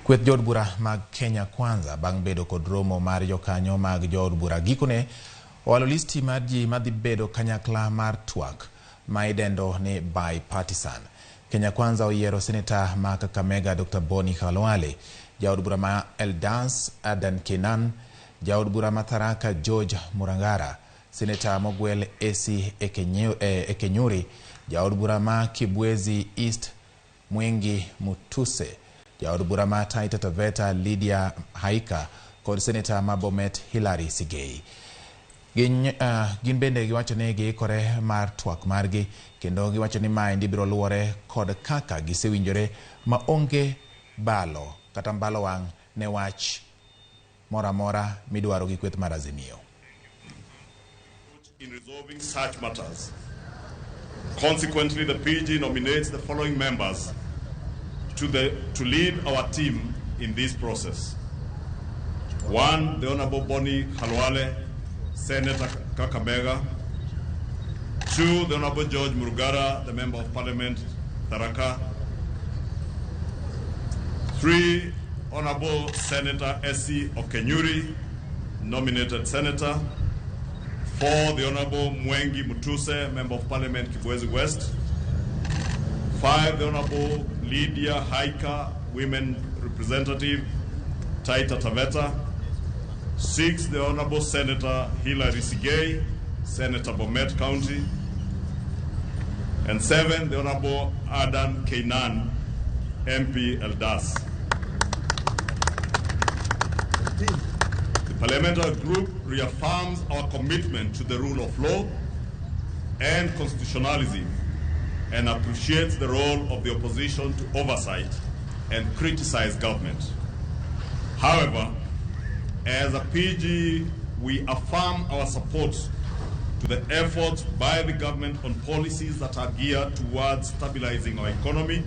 Kweth jood bura mag Kenya Kwanza bang' bedo kod romo mar jokanyo mag jood bura gikone owalo listi mar ji madhi bedo kanyakla mar twak ma idendo ni bipartisan. Kenya Kwanza oyiero seneta ma Kakamega Dr. Boni Khalwale, jaod bura ma Eldas Adan Kenan, jaod bura ma Tharaka George Murangara, seneta mogwel AC Ekenyuri, jaod bura ma Kibwezi East Mwengi Mutuse, jaod bura ma Taita Taveta Lydia Haika kod seneta ma Bomet Hillary Sigei. Gin bende giwacho ni giikore mar twak margi kendo giwacho ni maendi biro luwore kod kaka gisewinjore ma onge balo kata mbalo wang' ne wach moro amora midwaro gi kweth mar Azimio. In resolving such matters. Consequently, the PG nominates the following members to lead our team in this process. 1, the Honorable Boni Khalwale, Senator Kakamega. 2, the Honorable George Murugara, the Member of Parliament, Tharaka. 3, Honorable Senator S.C. Okenyuri, nominated Senator. 4, the Honorable Mwengi Mutuse, Member of Parliament, Kibwezi West. 5, the Honorable Lydia Haika, Women Representative, Taita Taveta. 6, the Honorable Senator Hillary Sigei, Senator Bomet County. And 7, the Honorable Adan Keinan, MP Eldas. The parliamentary group reaffirms our commitment to the rule of law and constitutionalism and appreciates the role of the opposition to oversight and criticize government. However, as a PG, we affirm our support to the efforts by the government on policies that are geared towards stabilizing our economy